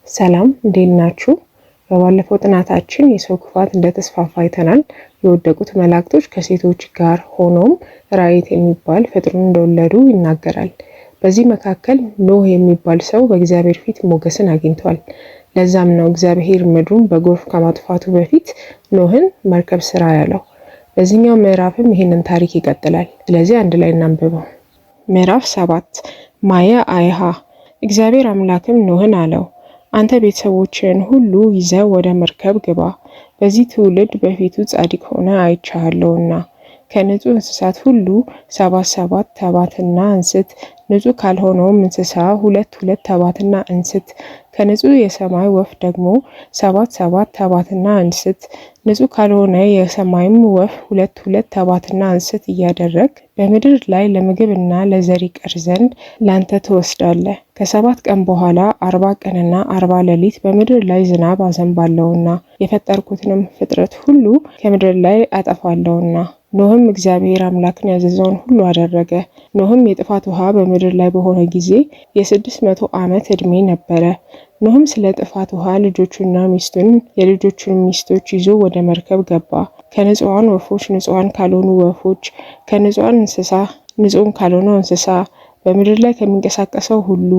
ሰላም እንዴት ናችሁ? በባለፈው ጥናታችን የሰው ክፋት እንደተስፋፋ አይተናል። የወደቁት መላእክቶች ከሴቶች ጋር ሆኖም ራእይት የሚባል ፍጥሩን እንደወለዱ ይናገራል። በዚህ መካከል ኖህ የሚባል ሰው በእግዚአብሔር ፊት ሞገስን አግኝቷል። ለዛም ነው እግዚአብሔር ምድሩን በጎርፍ ከማጥፋቱ በፊት ኖህን መርከብ ስራ ያለው። በዚህኛው ምዕራፍም ይህንን ታሪክ ይቀጥላል። ስለዚህ አንድ ላይ እናንብበው። ምዕራፍ 7 ማየ አይሃ። እግዚአብሔር አምላክም ኖህን አለው፣ አንተ ቤተሰቦችህን ሁሉ ይዘህ ወደ መርከብ ግባ፣ በዚህ ትውልድ በፊቱ ጻድቅ ሆነ አይቻለሁና። ከንጹህ እንስሳት ሁሉ ሰባት ሰባት ተባትና እንስት፣ ንጹህ ካልሆነውም እንስሳ ሁለት ሁለት ተባትና እንስት፣ ከንጹህ የሰማይ ወፍ ደግሞ ሰባት ሰባት ተባትና እንስት፣ ንጹህ ካልሆነ የሰማይም ወፍ ሁለት ሁለት ተባትና እንስት እያደረግ በምድር ላይ ለምግብና ለዘር ይቀር ዘንድ ላንተ ትወስዳለህ። ከ7 ቀን በኋላ 40 ቀንና 40 ሌሊት በምድር ላይ ዝናብ አዘንባለሁና የፈጠርኩትንም ፍጥረት ሁሉ ከምድር ላይ አጠፋለሁና። ኖህም እግዚአብሔር አምላክን ያዘዘውን ሁሉ አደረገ። ኖህም የጥፋት ውሃ በምድር ላይ በሆነ ጊዜ የ600 ዓመት ዕድሜ ነበረ። ኖህም ስለ ጥፋት ውሃ ልጆቹና ሚስቱን የልጆቹን ሚስቶች ይዞ ወደ መርከብ ገባ። ከንጹሐን ወፎች ንጹሐን ካልሆኑ ወፎች፣ ከንጹሐን እንስሳ ንጹሕ ካልሆነው እንስሳ፣ በምድር ላይ ከሚንቀሳቀሰው ሁሉ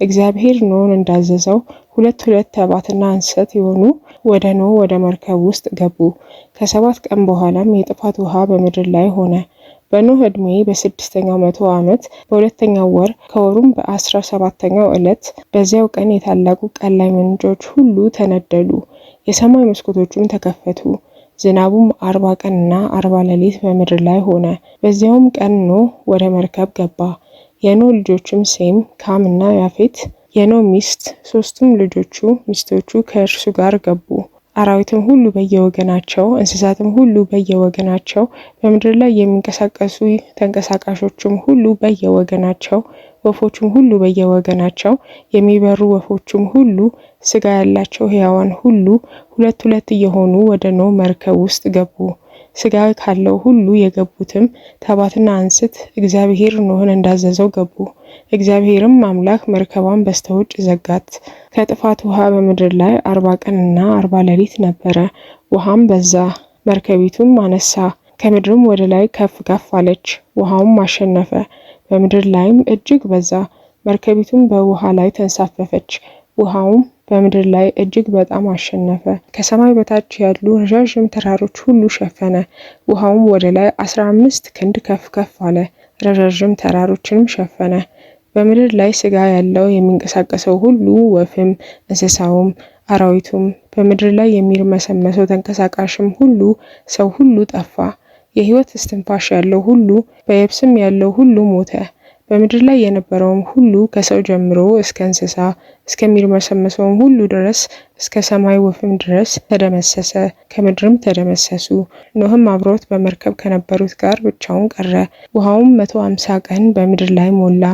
እግዚአብሔር ኖህን እንዳዘዘው ሁለት ሁለት ተባትና እንስት የሆኑ ወደ ኖህ ወደ መርከብ ውስጥ ገቡ። ከ7 ቀን በኋላም የጥፋት ውሃ በምድር ላይ ሆነ። በኖህ ዕድሜ በ6ኛው መቶ ዓመት በ2ኛው ወር ከወሩም በ17ኛው ዕለት በዚያው ቀን የታላቁ ቀላይ ምንጮች ሁሉ ተነደሉ፣ የሰማይ መስኮቶቹም ተከፈቱ። ዝናቡም 40 ቀንና 40 ሌሊት በምድር ላይ ሆነ። በዚያውም ቀን ኖህ ወደ መርከብ ገባ። የኖህ ልጆችም ሴም፣ ካም እና ያፌት፣ የኖህ ሚስት 3ቱም ልጆቹ ሚስቶቹ ከእርሱ ጋር ገቡ። አራዊትም ሁሉ በየወገናቸው፣ እንስሳትም ሁሉ በየወገናቸው፣ በምድር ላይ የሚንቀሳቀሱ ተንቀሳቃሾችም ሁሉ በየወገናቸው፣ ወፎችም ሁሉ በየወገናቸው፣ የሚበሩ ወፎችም ሁሉ፣ ስጋ ያላቸው ሕያዋን ሁሉ ሁለት ሁለት እየሆኑ ወደ ኖህ መርከብ ውስጥ ገቡ። ስጋ ካለው ሁሉ የገቡትም ተባትና እንስት እግዚአብሔር ኖህን እንዳዘዘው ገቡ። እግዚአብሔርም አምላክ መርከቧን በስተውጭ ዘጋት። ከጥፋት ውሃ በምድር ላይ 40 ቀንና 40 ሌሊት ነበረ። ውሃም በዛ፣ መርከቢቱም አነሳ፣ ከምድርም ወደ ላይ ከፍ ከፍ አለች። ውሃውም አሸነፈ፣ በምድር ላይም እጅግ በዛ። መርከቢቱም በውሃ ላይ ተንሳፈፈች፣ ውሃውም በምድር ላይ እጅግ በጣም አሸነፈ። ከሰማይ በታች ያሉ ረዣዥም ተራሮች ሁሉ ሸፈነ። ውሃውም ወደ ላይ 15 ክንድ ከፍ ከፍ አለ፣ ረዣዥም ተራሮችንም ሸፈነ። በምድር ላይ ስጋ ያለው የሚንቀሳቀሰው ሁሉ ወፍም፣ እንስሳውም፣ አራዊቱም፣ በምድር ላይ የሚርመሰመሰው ተንቀሳቃሽም ሁሉ ሰው ሁሉ ጠፋ። የሕይወት እስትንፋሽ ያለው ሁሉ በየብስም ያለው ሁሉ ሞተ። በምድር ላይ የነበረውም ሁሉ ከሰው ጀምሮ እስከ እንስሳ እስከሚርመሰመሰውም ሁሉ ድረስ እስከ ሰማይ ወፍም ድረስ ተደመሰሰ፣ ከምድርም ተደመሰሱ። ኖህም አብሮት በመርከብ ከነበሩት ጋር ብቻውን ቀረ። ውሃውም 150 ቀን በምድር ላይ ሞላ።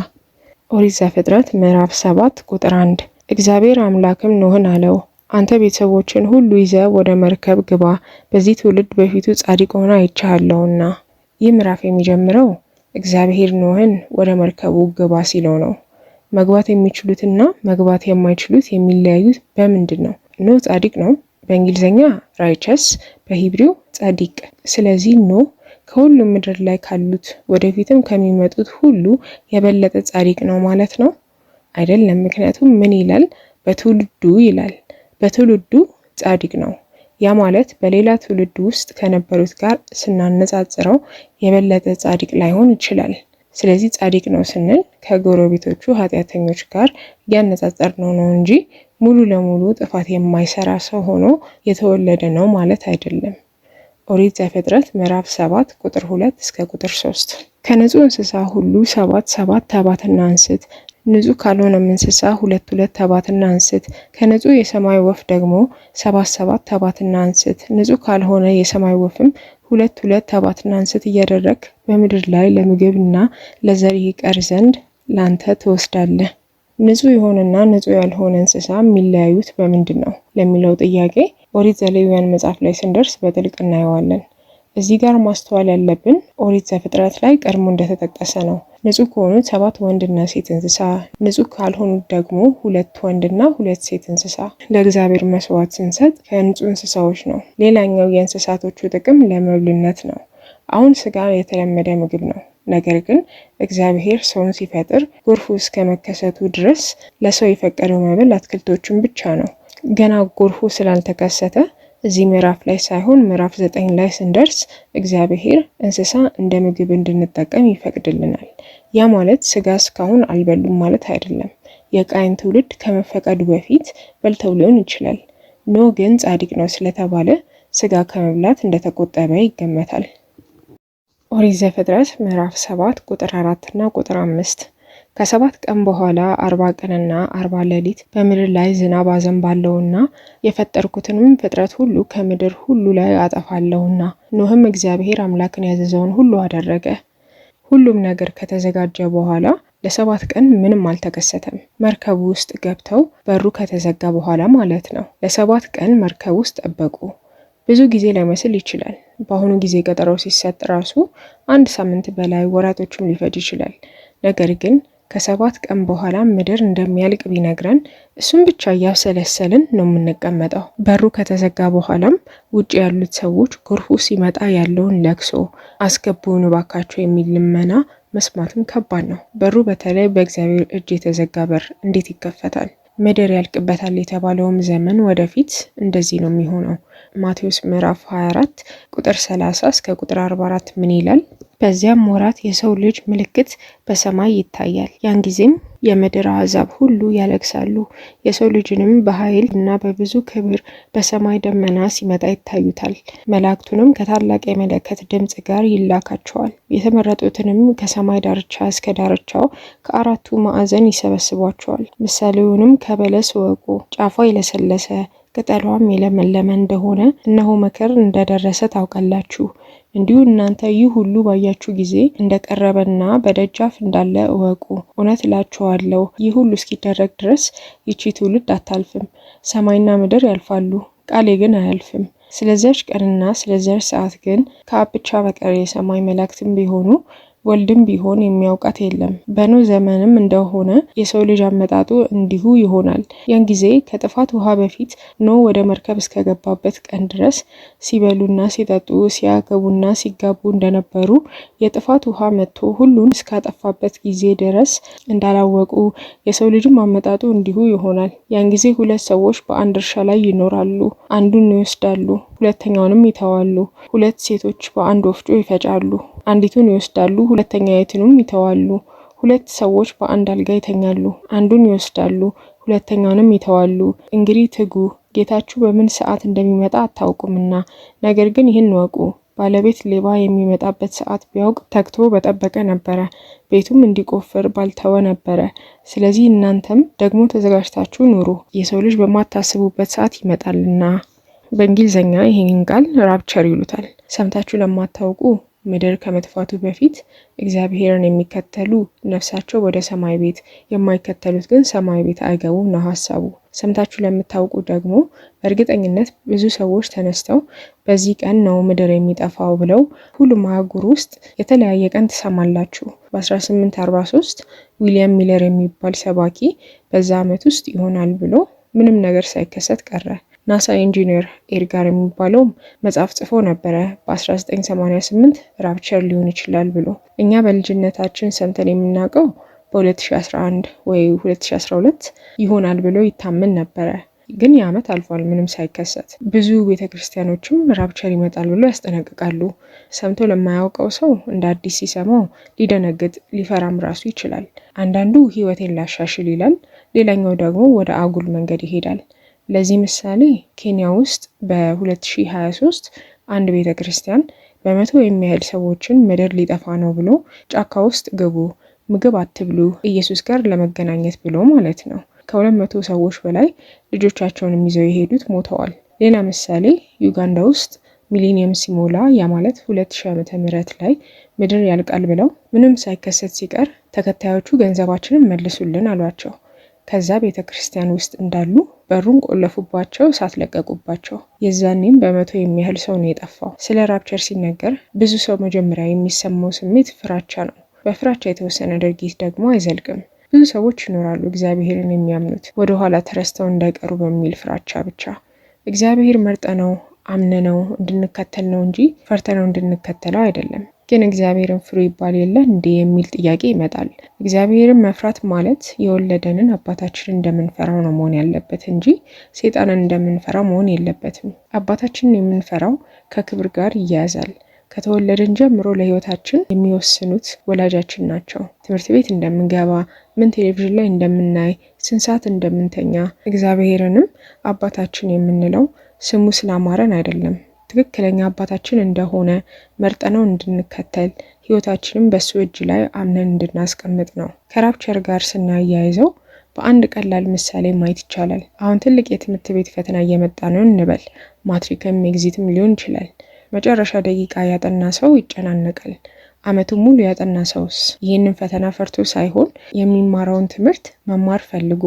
ኦሪት ዘፍጥረት ምዕራፍ 7 ቁጥር 1። እግዚአብሔር አምላክም ኖህን አለው፣ አንተ ቤተሰቦችን ሁሉ ይዘህ ወደ መርከብ ግባ፣ በዚህ ትውልድ በፊቱ ጻድቅ ሆነ አይቻለሁና። ይህ ምዕራፍ የሚጀምረው እግዚአብሔር ኖህን ወደ መርከቡ ግባ ሲለው ነው። መግባት የሚችሉትና መግባት የማይችሉት የሚለያዩት በምንድን ነው? ኖህ ጻድቅ ነው። በእንግሊዝኛ righteous፣ በ Hebrew ጻዲቅ። ስለዚህ ኖህ ከሁሉም ምድር ላይ ካሉት ወደፊትም ከሚመጡት ሁሉ የበለጠ ጻድቅ ነው ማለት ነው? አይደለም። ምክንያቱም ምን ይላል? በትውልዱ ይላል። በትውልዱ ጻድቅ ነው። ያ ማለት በሌላ ትውልድ ውስጥ ከነበሩት ጋር ስናነጻጽረው የበለጠ ጻድቅ ላይሆን ይችላል። ስለዚህ ጻድቅ ነው ስንል ከጎረቤቶቹ ኃጢአተኞች ጋር እያነጻጸርነው ነው እንጂ ሙሉ ለሙሉ ጥፋት የማይሰራ ሰው ሆኖ የተወለደ ነው ማለት አይደለም። ኦሪት ዘፍጥረት ምዕራፍ 7 ቁጥር 2 እስከ ቁጥር 3። ከንጹህ እንስሳ ሁሉ ሰባት ሰባት ተባትና እንስት፣ ንጹህ ካልሆነም እንስሳ ሁለት ሁለት ተባትና እንስት፣ ከንጹህ የሰማይ ወፍ ደግሞ ሰባት ሰባት ተባትና እንስት፣ ንጹህ ካልሆነ የሰማይ ወፍም ሁለት ሁለት ተባትና እንስት እያደረግ በምድር ላይ ለምግብና ለዘር ይቀር ዘንድ ላንተ ትወስዳለህ። ንጹህ የሆነና ንጹህ ያልሆነ እንስሳ የሚለያዩት በምንድን ነው ለሚለው ጥያቄ ኦሪት ዘሌዋውያን መጽሐፍ ላይ ስንደርስ በጥልቅ እናየዋለን። እዚህ ጋር ማስተዋል ያለብን ኦሪት ዘፍጥረት ላይ ቀድሞ እንደተጠቀሰ ነው። ንጹህ ከሆኑት 7 ወንድና ሴት እንስሳ፣ ንጹህ ካልሆኑት ደግሞ 2 ወንድና 2 ሴት እንስሳ ለእግዚአብሔር መስዋዕት ስንሰጥ ከንጹህ እንስሳዎች ነው። ሌላኛው የእንስሳቶቹ ጥቅም ለመብልነት ነው። አሁን ስጋ የተለመደ ምግብ ነው። ነገር ግን እግዚአብሔር ሰውን ሲፈጥር ጎርፉ እስከ መከሰቱ ድረስ ለሰው የፈቀደው መብል አትክልቶችን ብቻ ነው። ገና ጎርፉ ስላልተከሰተ እዚህ ምዕራፍ ላይ ሳይሆን ምዕራፍ 9 ላይ ስንደርስ እግዚአብሔር እንስሳ እንደ ምግብ እንድንጠቀም ይፈቅድልናል። ያ ማለት ስጋ እስካሁን አልበሉም ማለት አይደለም። የቃየን ትውልድ ከመፈቀዱ በፊት በልተው ሊሆን ይችላል። ኖህ ግን ጻድቅ ነው ስለተባለ ስጋ ከመብላት እንደተቆጠበ ይገመታል። ኦሪት ዘፍጥረት ምዕራፍ 7 ቁጥር 4 እና ቁጥር 5። ከ7 ቀን በኋላ 40 ቀንና 40 ሌሊት በምድር ላይ ዝናብ አዘንባለሁና የፈጠርኩትንም ፍጥረት ሁሉ ከምድር ሁሉ ላይ አጠፋለሁና። ኖህም እግዚአብሔር አምላክን ያዘዘውን ሁሉ አደረገ። ሁሉም ነገር ከተዘጋጀ በኋላ ለ7 ቀን ምንም አልተከሰተም። መርከቡ ውስጥ ገብተው በሩ ከተዘጋ በኋላ ማለት ነው። ለ7 ቀን መርከብ ውስጥ ጠበቁ። ብዙ ጊዜ ላይመስል ይችላል። በአሁኑ ጊዜ ቀጠሮ ሲሰጥ ራሱ 1 ሳምንት በላይ ወራቶችም ሊፈጅ ይችላል። ነገር ግን ከ7 ቀን በኋላ ምድር እንደሚያልቅ ቢነግረን እሱን ብቻ እያብሰለሰልን ነው የምንቀመጠው። በሩ ከተዘጋ በኋላም ውጪ ያሉት ሰዎች ጎርፉ ሲመጣ ያለውን ለቅሶ አስገቡን እባካችሁ የሚል ልመና መስማትም ከባድ ነው። በሩ በተለይ በእግዚአብሔር እጅ የተዘጋ በር እንዴት ይከፈታል? ምድር ያልቅበታል የተባለውም ዘመን ወደፊት እንደዚህ ነው የሚሆነው። ማቴዎስ ምዕራፍ 24 ቁጥር 30 እስከ ቁጥር 44 ምን ይላል? በዚያም ወራት የሰው ልጅ ምልክት በሰማይ ይታያል። ያን ጊዜም የምድር አሕዛብ ሁሉ ያለቅሳሉ። የሰው ልጅንም በኃይል እና በብዙ ክብር በሰማይ ደመና ሲመጣ ይታዩታል። መላእክቱንም ከታላቅ የመለከት ድምጽ ጋር ይላካቸዋል። የተመረጡትንም ከሰማይ ዳርቻ እስከ ዳርቻው ከአራቱ ማዕዘን ይሰበስቧቸዋል። ምሳሌውንም ከበለስ እወቁ። ጫፏ የለሰለሰ ቅጠሏም የለመለመ እንደሆነ እነሆ መከር እንደደረሰ ታውቃላችሁ። እንዲሁ እናንተ ይህ ሁሉ ባያችሁ ጊዜ እንደቀረበና በደጃፍ እንዳለ እወቁ። እውነት እላችኋለሁ ይህ ሁሉ እስኪደረግ ድረስ ይቺ ትውልድ አታልፍም። ሰማይና ምድር ያልፋሉ፣ ቃሌ ግን አያልፍም። ስለዚያች ቀንና ስለዚያች ሰዓት ግን ከአብ ብቻ በቀር የሰማይ መላእክትም ቢሆኑ ወልድም ቢሆን የሚያውቃት የለም። በኖህ ዘመንም እንደሆነ የሰው ልጅ አመጣጡ እንዲሁ ይሆናል። ያን ጊዜ ከጥፋት ውሃ በፊት ኖህ ወደ መርከብ እስከገባበት ቀን ድረስ ሲበሉና ሲጠጡ ሲያገቡና ሲጋቡ እንደነበሩ የጥፋት ውሃ መጥቶ ሁሉን እስካጠፋበት ጊዜ ድረስ እንዳላወቁ የሰው ልጅም አመጣጡ እንዲሁ ይሆናል። ያን ጊዜ 2 ሰዎች በአንድ እርሻ ላይ ይኖራሉ፣ አንዱን ይወስዳሉ፣ ሁለተኛውንም ይተዋሉ። 2 ሴቶች በአንድ ወፍጮ ይፈጫሉ፣ አንዲቱን ይወስዳሉ፣ ሁለተኛይቱንም ይተዋሉ። 2 ሰዎች በአንድ አልጋ ይተኛሉ፣ አንዱን ይወስዳሉ፣ ሁለተኛውንም ይተዋሉ። እንግዲህ ትጉ፣ ጌታችሁ በምን ሰዓት እንደሚመጣ አታውቁምና። ነገር ግን ይህን እወቁ፣ ባለቤት ሌባ የሚመጣበት ሰዓት ቢያውቅ ተግቶ በጠበቀ ነበረ፣ ቤቱም እንዲቆፍር ባልተወ ነበረ። ስለዚህ እናንተም ደግሞ ተዘጋጅታችሁ ኑሩ፣ የሰው ልጅ በማታስቡበት ሰዓት ይመጣልና። በእንግሊዘኛ ይህንን ቃል rapture ይሉታል። ሰምታችሁ ለማታውቁ ምድር ከመጥፋቱ በፊት እግዚአብሔርን የሚከተሉ ነፍሳቸው ወደ ሰማይ ቤት፣ የማይከተሉት ግን ሰማይ ቤት አይገቡም ነው ሐሳቡ። ሰምታችሁ ለምታውቁ ደግሞ በእርግጠኝነት ብዙ ሰዎች ተነስተው በዚህ ቀን ነው ምድር የሚጠፋው ብለው ሁሉም አህጉር ውስጥ የተለያየ ቀን ትሰማላችሁ። በ1843 ዊሊያም ሚለር የሚባል ሰባኪ በዛ ዓመት ውስጥ ይሆናል ብሎ ምንም ነገር ሳይከሰት ቀረ። ናሳ ኢንጂነር ኤድጋር የሚባለው መጽሐፍ ጽፎ ነበረ በ1988 rapture ሊሆን ይችላል ብሎ። እኛ በልጅነታችን ሰምተን የምናውቀው በ2011 ወይ 2012 ይሆናል ብሎ ይታመን ነበረ። ግን የዓመት አልፏል ምንም ሳይከሰት። ብዙ ቤተክርስቲያኖችም rapture ይመጣል ብሎ ያስጠነቅቃሉ። ሰምቶ ለማያውቀው ሰው እንደ አዲስ ሲሰማው ሊደነግጥ ሊፈራም ራሱ ይችላል። አንዳንዱ ህይወቴን ላሻሽል ይላል፣ ሌላኛው ደግሞ ወደ አጉል መንገድ ይሄዳል። ለዚህ ምሳሌ ኬንያ ውስጥ በ2023 አንድ ቤተክርስቲያን በመቶ የሚያህል ሰዎችን ምድር ሊጠፋ ነው ብሎ ጫካ ውስጥ ግቡ፣ ምግብ አትብሉ፣ ኢየሱስ ጋር ለመገናኘት ብሎ ማለት ነው። ከ200 ሰዎች በላይ ልጆቻቸውን ይዘው የሄዱት ሞተዋል። ሌላ ምሳሌ ዩጋንዳ ውስጥ ሚሊኒየም ሲሞላ ያ ማለት 2000 ዓመተ ምህረት ላይ ምድር ያልቃል ብለው ምንም ሳይከሰት ሲቀር ተከታዮቹ ገንዘባችንን መልሱልን አሏቸው። ከዛ ቤተ ክርስቲያን ውስጥ እንዳሉ በሩን ቆለፉባቸው፣ እሳት ለቀቁባቸው። የዛኔም በ100 የሚያህል ሰው ነው የጠፋው። ስለ rapture ሲነገር ብዙ ሰው መጀመሪያ የሚሰማው ስሜት ፍራቻ ነው። በፍራቻ የተወሰነ ድርጊት ደግሞ አይዘልቅም። ብዙ ሰዎች ይኖራሉ እግዚአብሔርን የሚያምኑት ወደኋላ ተረስተው እንዳይቀሩ በሚል ፍራቻ ብቻ። እግዚአብሔር መርጠነው አምነነው እንድንከተል ነው እንጂ ፈርተነው እንድንከተለው አይደለም። ግን እግዚአብሔርን ፍሩ ይባል የለ እንዴ የሚል ጥያቄ ይመጣል። እግዚአብሔርን መፍራት ማለት የወለደንን አባታችንን እንደምንፈራው ነው መሆን ያለበት እንጂ ሰይጣንን እንደምንፈራው መሆን የለበትም። አባታችንን የምንፈራው ከክብር ጋር ይያያዛል። ከተወለድን ጀምሮ ለሕይወታችን የሚወስኑት ወላጃችን ናቸው። ትምህርት ቤት እንደምንገባ፣ ምን ቴሌቪዥን ላይ እንደምናይ፣ ስንት ሰዓት እንደምንተኛ፣ እግዚአብሔርንም አባታችን የምንለው ስሙ ስላማረን አይደለም። ትክክለኛ አባታችን እንደሆነ መርጠነው እንድንከተል ሕይወታችንም በሱ እጅ ላይ አምነን እንድናስቀምጥ ነው። ከ rapture ጋር ስናያይዘው በአንድ ቀላል ምሳሌ ማየት ይቻላል። አሁን ትልቅ የትምህርት ቤት ፈተና እየመጣ ነው እንበል። ማትሪክም exit ም ሊሆን ይችላል። መጨረሻ ደቂቃ ያጠና ሰው ይጨናነቃል። ዓመቱን ሙሉ ያጠና ሰውስ ይህንን ፈተና ፈርቶ ሳይሆን የሚማረውን ትምህርት መማር ፈልጎ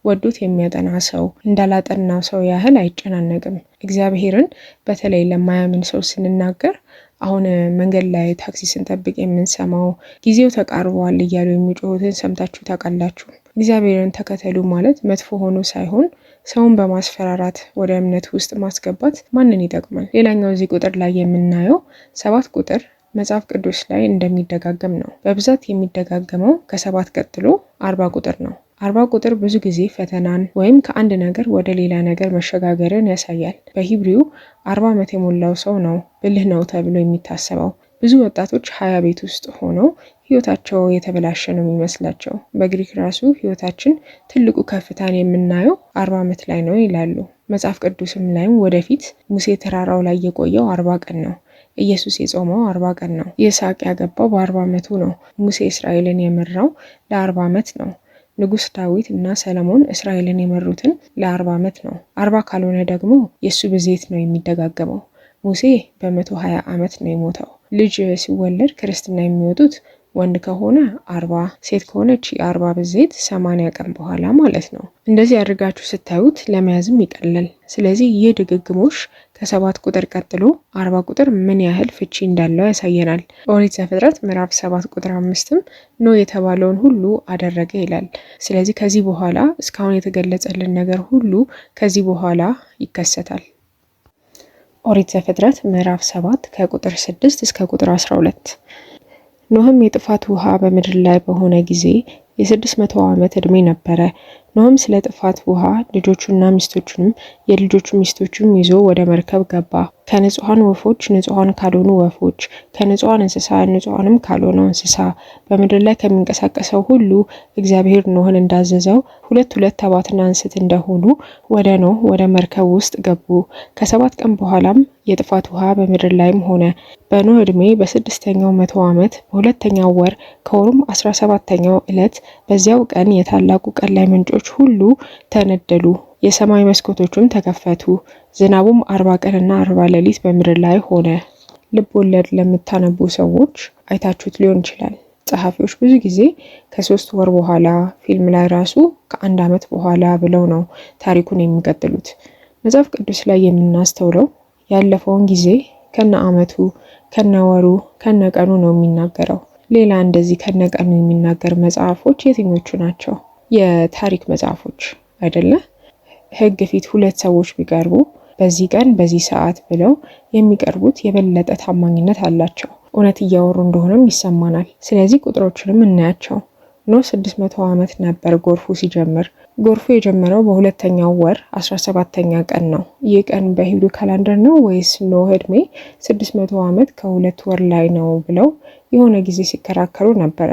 ወዶት የሚያጠና ሰው እንዳላጠናው ሰው ያህል አይጨናነቅም። እግዚአብሔርን በተለይ ለማያምን ሰው ስንናገር አሁን መንገድ ላይ ታክሲ ስንጠብቅ የምንሰማው ጊዜው ተቃርቧል እያሉ የሚጮሁትን ሰምታችሁ ታውቃላችሁ። እግዚአብሔርን ተከተሉ ማለት መጥፎ ሆኖ ሳይሆን ሰውን በማስፈራራት ወደ እምነት ውስጥ ማስገባት ማንን ይጠቅማል? ሌላኛው እዚህ ቁጥር ላይ የምናየው 7 ቁጥር መጽሐፍ ቅዱስ ላይ እንደሚደጋገም ነው። በብዛት የሚደጋገመው ከ7 ቀጥሎ 40 ቁጥር ነው። 40 ቁጥር ብዙ ጊዜ ፈተናን ወይም ከአንድ ነገር ወደ ሌላ ነገር መሸጋገርን ያሳያል። በሂብሪው 40 ዓመት የሞላው ሰው ነው ብልህ ነው ተብሎ የሚታሰበው። ብዙ ወጣቶች 20 ቤት ውስጥ ሆነው ሕይወታቸው የተበላሸ ነው የሚመስላቸው። በግሪክ ራሱ ሕይወታችን ትልቁ ከፍታን የምናየው 40 ዓመት ላይ ነው ይላሉ። መጽሐፍ ቅዱስም ላይም ወደፊት ሙሴ ተራራው ላይ የቆየው 40 ቀን ነው። ኢየሱስ የጾመው 40 ቀን ነው። ይስሐቅ ያገባው በ40 ዓመቱ ነው። ሙሴ እስራኤልን የመራው ለ40 ዓመት ነው። ንጉስ ዳዊት እና ሰለሞን እስራኤልን የመሩትን ለ40 ዓመት ነው። 40 ካልሆነ ደግሞ የእሱ ብዜት ነው የሚደጋገመው። ሙሴ በ120 ዓመት ነው የሞተው። ልጅ ሲወለድ ክርስትና የሚወጡት ወንድ ከሆነ 40፣ ሴት ከሆነች የ40 ብዜት 80 ቀን በኋላ ማለት ነው። እንደዚህ አድርጋችሁ ስታዩት ለመያዝም ይቀላል። ስለዚህ ይህ ድግግሞሽ ከ7 ቁጥር ቀጥሎ 40 ቁጥር ምን ያህል ፍቺ እንዳለው ያሳየናል። ኦሪት ዘፍጥረት ምዕራፍ 7 ቁጥር 5ም ኖህ የተባለውን ሁሉ አደረገ ይላል። ስለዚህ ከዚህ በኋላ እስካሁን የተገለጸልን ነገር ሁሉ ከዚህ በኋላ ይከሰታል። ኦሪት ዘፍጥረት ምዕራፍ 7 ከቁጥር 6 እስከ ቁጥር 12። ኖህም የጥፋት ውሃ በምድር ላይ በሆነ ጊዜ የ600 ዓመት ዕድሜ ነበረ። ኖህም ስለ ጥፋት ውሃ ልጆቹና ሚስቶቹንም የልጆቹ ሚስቶቹም ይዞ ወደ መርከብ ገባ። ከንጹሐን ወፎች ንጹሐን ካልሆኑ ወፎች፣ ከንጹሐን እንስሳ ንጹሐንም ካልሆነው እንስሳ፣ በምድር ላይ ከሚንቀሳቀሰው ሁሉ እግዚአብሔር ኖህን እንዳዘዘው 2 2 ተባትና እንስት እንደሆኑ ወደ ኖህ ወደ መርከብ ውስጥ ገቡ። ከ7 ቀን በኋላም የጥፋት ውሃ በምድር ላይም ሆነ። በኖህ ዕድሜ በ6ኛው መቶ ዓመት በ2ኛው ወር ከወሩም 17ኛው ዕለት በዚያው ቀን የታላቁ ቀላይ ምንጮች ሁሉ ተነደሉ፣ የሰማይ መስኮቶቹም ተከፈቱ። ዝናቡም 40 ቀንና 40 ሌሊት በምድር ላይ ሆነ። ልብ ወለድ ለምታነቡ ሰዎች አይታችሁት ሊሆን ይችላል። ጸሐፊዎች ብዙ ጊዜ ከ3 ወር በኋላ ፊልም ላይ ራሱ ከ1 ዓመት በኋላ ብለው ነው ታሪኩን የሚቀጥሉት። መጽሐፍ ቅዱስ ላይ የምናስተውለው ያለፈውን ጊዜ ከነ ዓመቱ ከነ ወሩ ከነ ቀኑ ነው የሚናገረው። ሌላ እንደዚህ ከነ ቀኑ የሚናገር መጽሐፎች የትኞቹ ናቸው? የታሪክ መጽሐፎች አይደለ? ሕግ ፊት 2 ሰዎች ቢቀርቡ በዚህ ቀን በዚህ ሰዓት ብለው የሚቀርቡት የበለጠ ታማኝነት አላቸው። እውነት እያወሩ እንደሆነም ይሰማናል። ስለዚህ ቁጥሮችንም እናያቸው። ኖህ 600 ዓመት ነበር ጎርፉ ሲጀምር። ጎርፉ የጀመረው በ2ኛው ወር 17ኛ ቀን ነው። ይህ ቀን በሂብሩ ካላንደር ነው ወይስ ኖህ ዕድሜ 600 ዓመት ከ2 ወር ላይ ነው ብለው የሆነ ጊዜ ሲከራከሩ ነበረ።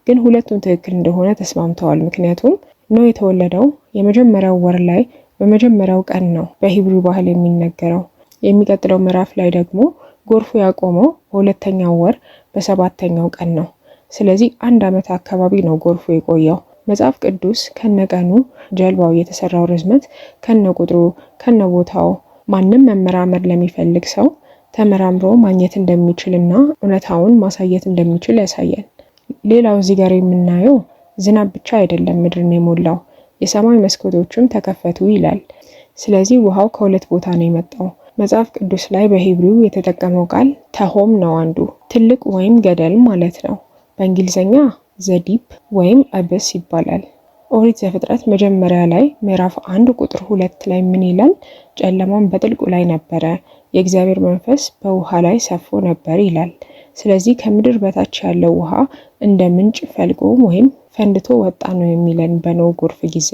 ግን ሁለቱም ትክክል እንደሆነ ተስማምተዋል። ምክንያቱም ኖህ የተወለደው የመጀመሪያው ወር ላይ በመጀመሪያው ቀን ነው በሂብሩ ባህል የሚነገረው። የሚቀጥለው ምዕራፍ ላይ ደግሞ ጎርፉ ያቆመው በ2ኛው ወር በ7ኛው ቀን ነው። ስለዚህ 1 ዓመት አካባቢ ነው ጎርፉ የቆየው። መጽሐፍ ቅዱስ ከነቀኑ፣ ጀልባው የተሰራው ርዝመት ከነቁጥሩ፣ ከነቦታው ማንም መመራመር ለሚፈልግ ሰው ተመራምሮ ማግኘት እንደሚችልና እውነታውን ማሳየት እንደሚችል ያሳያል። ሌላው እዚህ ጋር የምናየው ዝናብ ብቻ አይደለም ምድርን የሞላው። የሰማይ መስኮቶችም ተከፈቱ ይላል። ስለዚህ ውሃው ከሁለት ቦታ ነው የመጣው። መጽሐፍ ቅዱስ ላይ በ Hebrew የተጠቀመው ቃል ተሆም ነው። አንዱ ትልቅ ወይም ገደል ማለት ነው። በእንግሊዝኛ the deep ወይም abyss ይባላል። ኦሪት ዘፍጥረት መጀመሪያ ላይ ምዕራፍ 1 ቁጥር 2 ላይ ምን ይላል? ጨለማም በጥልቁ ላይ ነበረ፣ የእግዚአብሔር መንፈስ በውሃ ላይ ሰፎ ነበር ይላል። ስለዚህ ከምድር በታች ያለው ውሃ እንደ ምንጭ ፈልቆ ወይም ፈንድቶ ወጣ ነው የሚለን በኖህ ጎርፍ ጊዜ።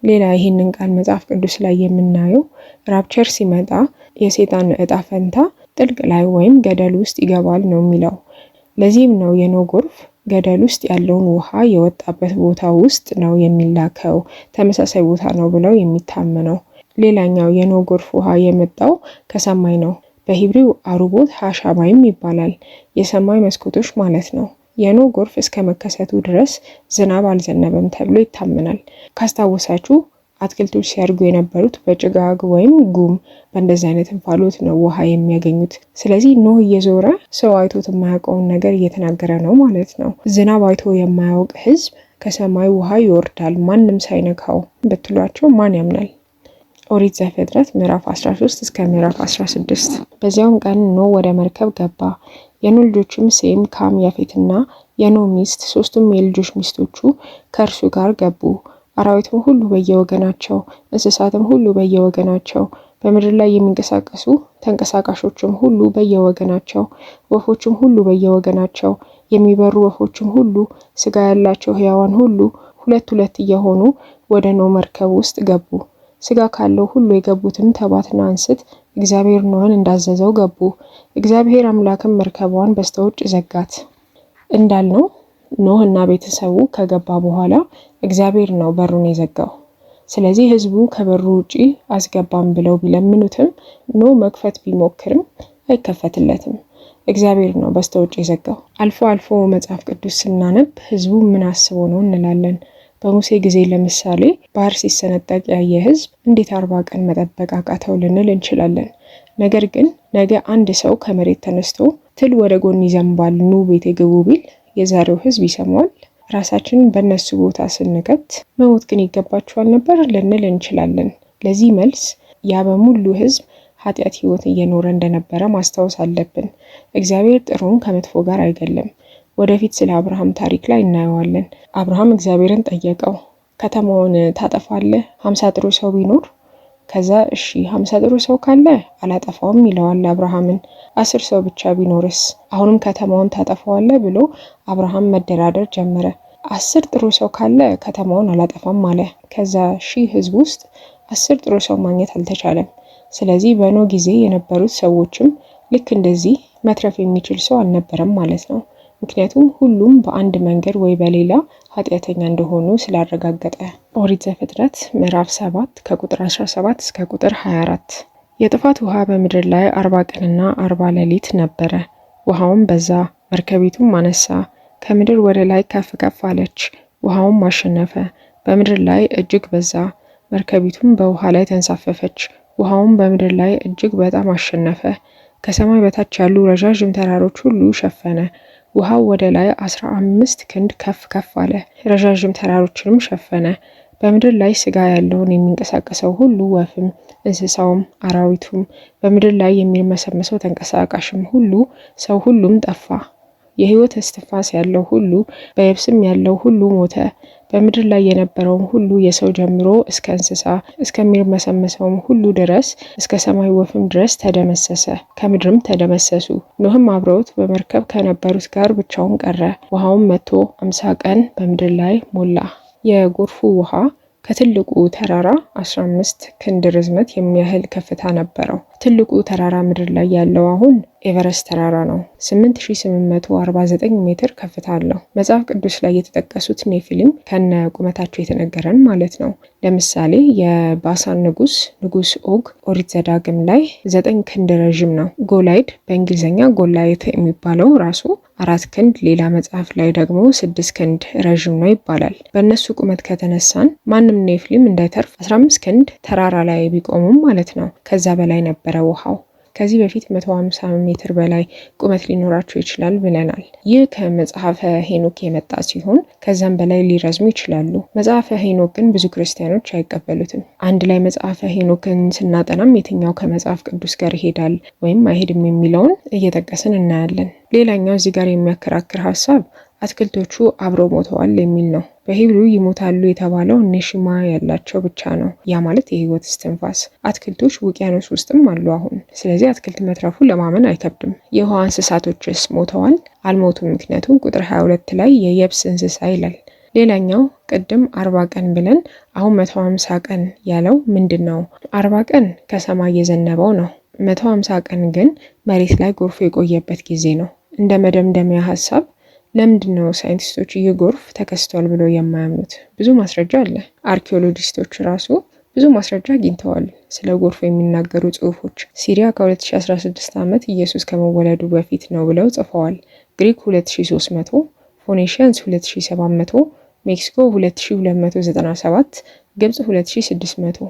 ሌላ ይህንን ቃል መጽሐፍ ቅዱስ ላይ የምናየው rapture ሲመጣ የሴጣን እጣ ፈንታ ጥልቅ ላይ ወይም ገደል ውስጥ ይገባል ነው የሚለው። ለዚህም ነው የኖህ ጎርፍ ገደል ውስጥ ያለውን ውሃ የወጣበት ቦታ ውስጥ ነው የሚላከው፣ ተመሳሳይ ቦታ ነው ብለው የሚታመነው። ሌላኛው የኖህ ጎርፍ ውሃ የመጣው ከሰማይ ነው። በ Hebrew አሩቦት ሀሻማይም ይባላል። የሰማይ መስኮቶች ማለት ነው። የኖህ ጎርፍ እስከ መከሰቱ ድረስ ዝናብ አልዘነበም ተብሎ ይታመናል። ካስታወሳችሁ አትክልቶች ሲያድጉ የነበሩት በጭጋግ ወይም ጉም በእንደዚህ አይነት እንፋሎት ነው ውሃ የሚያገኙት። ስለዚህ ኖህ እየዞረ ሰው አይቶት የማያውቀውን ነገር እየተናገረ ነው ማለት ነው። ዝናብ አይቶ የማያውቅ ሕዝብ ከሰማይ ውሃ ይወርዳል ማንም ሳይነካው ብትሏቸው ማን ያምናል? ኦሪት ዘፍጥረት ምዕራፍ 13 እስከ ምዕራፍ 16። በዚያውም ቀን ኖህ ወደ መርከብ ገባ። የኖህ ልጆችም ሴም፣ ካም፣ ያፌትና የኖህ ሚስት ሶስቱም የልጆች ሚስቶቹ ከእርሱ ጋር ገቡ። አራዊትም ሁሉ በየወገናቸው፣ እንስሳትም ሁሉ በየወገናቸው፣ በምድር ላይ የሚንቀሳቀሱ ተንቀሳቃሾችም ሁሉ በየወገናቸው፣ ወፎችም ሁሉ በየወገናቸው፣ የሚበሩ ወፎችም ሁሉ፣ ስጋ ያላቸው ሕያዋን ሁሉ ሁለት ሁለት እየሆኑ ወደ ኖህ መርከብ ውስጥ ገቡ። ስጋ ካለው ሁሉ የገቡትም ተባትና እንስት እግዚአብሔር ኖህን እንዳዘዘው ገቡ። እግዚአብሔር አምላክም መርከቧን በስተውጭ ዘጋት። እንዳልነው ኖህ እና ቤተሰቡ ከገባ በኋላ እግዚአብሔር ነው በሩን የዘጋው። ስለዚህ ህዝቡ ከበሩ ውጪ አስገባም ብለው ቢለምኑትም ኖህ መክፈት ቢሞክርም አይከፈትለትም። እግዚአብሔር ነው በስተውጭ የዘጋው። አልፎ አልፎ መጽሐፍ ቅዱስ ስናነብ ህዝቡ ምን አስቦ ነው እንላለን። በሙሴ ጊዜ ለምሳሌ ባህር ሲሰነጠቅ ያየ ህዝብ እንዴት 40 ቀን መጠበቅ አቃተው ልንል እንችላለን። ነገር ግን ነገ አንድ ሰው ከመሬት ተነስቶ ትል ወደ ጎን ይዘንባል፣ ኑ ቤቴ ግቡ ቢል የዛሬው ህዝብ ይሰማዋል? ራሳችንን በእነሱ ቦታ ስንከት መሞት ግን ይገባቸዋል ነበር ልንል እንችላለን። ለዚህ መልስ ያ በሙሉ ህዝብ ኃጢአት ህይወት እየኖረ እንደነበረ ማስታወስ አለብን። እግዚአብሔር ጥሩን ከመጥፎ ጋር አይገልም። ወደፊት ስለ አብርሃም ታሪክ ላይ እናየዋለን። አብርሃም እግዚአብሔርን ጠየቀው፣ ከተማውን ታጠፋለህ 50 ጥሩ ሰው ቢኖር? ከዛ እሺ 50 ጥሩ ሰው ካለ አላጠፋውም ይለዋል አብርሃምን። 10 ሰው ብቻ ቢኖርስ? አሁንም ከተማውን ታጠፋዋለህ ብሎ አብርሃም መደራደር ጀመረ። 10 ጥሩ ሰው ካለ ከተማውን አላጠፋም አለ። ከዛ ሺህ ህዝብ ውስጥ 10 ጥሩ ሰው ማግኘት አልተቻለም። ስለዚህ በኖህ ጊዜ የነበሩት ሰዎችም ልክ እንደዚህ መትረፍ የሚችል ሰው አልነበረም ማለት ነው። ምክንያቱም ሁሉም በአንድ መንገድ ወይ በሌላ ኃጢአተኛ እንደሆኑ ስላረጋገጠ። ኦሪት ዘፍጥረት ምዕራፍ 7 ከቁጥር 17 እስከ ቁጥር 24። የጥፋት ውሃ በምድር ላይ 40 ቀንና 40 ሌሊት ነበረ። ውሃውም በዛ፣ መርከቢቱም አነሳ፣ ከምድር ወደ ላይ ከፍ ከፍ አለች። ውሃውም አሸነፈ፣ በምድር ላይ እጅግ በዛ። መርከቢቱም በውሃ ላይ ተንሳፈፈች። ውሃውም በምድር ላይ እጅግ በጣም አሸነፈ። ከሰማይ በታች ያሉ ረዣዥም ተራሮች ሁሉ ሸፈነ። ውሃው ወደ ላይ 15 ክንድ ከፍ ከፍ አለ፣ ረዣዥም ተራሮችንም ሸፈነ። በምድር ላይ ስጋ ያለውን የሚንቀሳቀሰው ሁሉ ወፍም፣ እንስሳውም፣ አራዊቱም፣ በምድር ላይ የሚርመሰመሰው ተንቀሳቃሽም ሁሉ፣ ሰው ሁሉም ጠፋ። የሕይወት እስትንፋስ ያለው ሁሉ በየብስም ያለው ሁሉ ሞተ። በምድር ላይ የነበረውም ሁሉ የሰው ጀምሮ እስከ እንስሳ እስከሚርመሰመሰውም ሁሉ ድረስ እስከ ሰማይ ወፍም ድረስ ተደመሰሰ፣ ከምድርም ተደመሰሱ። ኖህም አብረውት በመርከብ ከነበሩት ጋር ብቻውን ቀረ። ውሃውም 150 ቀን በምድር ላይ ሞላ። የጎርፉ ውሃ ከትልቁ ተራራ 15 ክንድ ርዝመት የሚያህል ከፍታ ነበረው። ትልቁ ተራራ ምድር ላይ ያለው አሁን ኤቨረስት ተራራ ነው። 8849 ሜትር ከፍታ አለው። መጽሐፍ ቅዱስ ላይ የተጠቀሱት ኔፊሊም ከነ ቁመታቸው የተነገረን ማለት ነው። ለምሳሌ የባሳን ንጉስ ንጉስ ኦግ ኦሪት ዘዳግም ላይ 9 ክንድ ረዥም ነው። ጎላይድ በእንግሊዝኛ Goliath የሚባለው ራሱ 4 ክንድ፣ ሌላ መጽሐፍ ላይ ደግሞ 6 ክንድ ረዥም ነው ይባላል። በእነሱ ቁመት ከተነሳን ማንም ኔፍሊም እንዳይተርፍ 15 ክንድ ተራራ ላይ ቢቆሙም ማለት ነው። ከዛ በላይ ነበረ ውሃው። ከዚህ በፊት 150 ሜትር በላይ ቁመት ሊኖራቸው ይችላል ብለናል። ይህ ከመጽሐፈ ሄኖክ የመጣ ሲሆን ከዛም በላይ ሊረዝሙ ይችላሉ። መጽሐፈ ሄኖክ ግን ብዙ ክርስቲያኖች አይቀበሉትም። አንድ ላይ መጽሐፈ ሄኖክን ስናጠናም የትኛው ከመጽሐፍ ቅዱስ ጋር ይሄዳል ወይም አይሄድም የሚለውን እየጠቀስን እናያለን። ሌላኛው እዚህ ጋር የሚያከራክር ሀሳብ አትክልቶቹ አብረው ሞተዋል የሚል ነው። በ Hebrew ይሞታሉ የተባለው ኔሽማ ያላቸው ብቻ ነው። ያ ማለት የህይወት እስትንፋስ። አትክልቶች ውቅያኖስ ውስጥም አሉ አሁን። ስለዚህ አትክልት መትረፉ ለማመን አይከብድም። የውሃ እንስሳቶችስ ሞተዋል? አልሞቱም። ምክንያቱም ቁጥር 22 ላይ የየብስ እንስሳ ይላል። ሌላኛው ቅድም 40 ቀን ብለን አሁን 150 ቀን ያለው ምንድን ነው? 40 ቀን ከሰማይ የዘነበው ነው። 150 ቀን ግን መሬት ላይ ጎርፉ የቆየበት ጊዜ ነው። እንደ መደምደሚያ ሀሳብ ለምንድን ነው ሳይንቲስቶች ይህ ጎርፍ ተከስቷል ብለው የማያምኑት? ብዙ ማስረጃ አለ። አርኪኦሎጂስቶች ራሱ ብዙ ማስረጃ አግኝተዋል ስለ ጎርፍ የሚናገሩ ጽሁፎች። ሲሪያ ከ2016 ዓመት ኢየሱስ ከመወለዱ በፊት ነው ብለው ጽፈዋል። ግሪክ 2300፣ Phoenicians 2700፣ ሜክሲኮ 2297፣ ግብጽ 2600።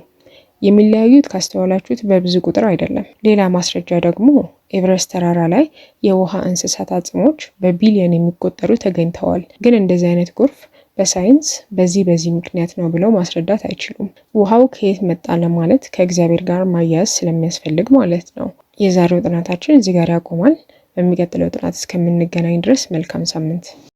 የሚለያዩት ካስተዋላችሁት በብዙ ቁጥር አይደለም። ሌላ ማስረጃ ደግሞ ኤቨረስት ተራራ ላይ የውሃ እንስሳት አጽሞች በቢሊዮን የሚቆጠሩ ተገኝተዋል። ግን እንደዚህ አይነት ጎርፍ በሳይንስ በዚህ በዚህ ምክንያት ነው ብለው ማስረዳት አይችሉም። ውሃው ከየት መጣ ለማለት ከእግዚአብሔር ጋር ማያያዝ ስለሚያስፈልግ ማለት ነው። የዛሬው ጥናታችን እዚህ ጋር ያቆማል። በሚቀጥለው ጥናት እስከምንገናኝ ድረስ መልካም ሳምንት።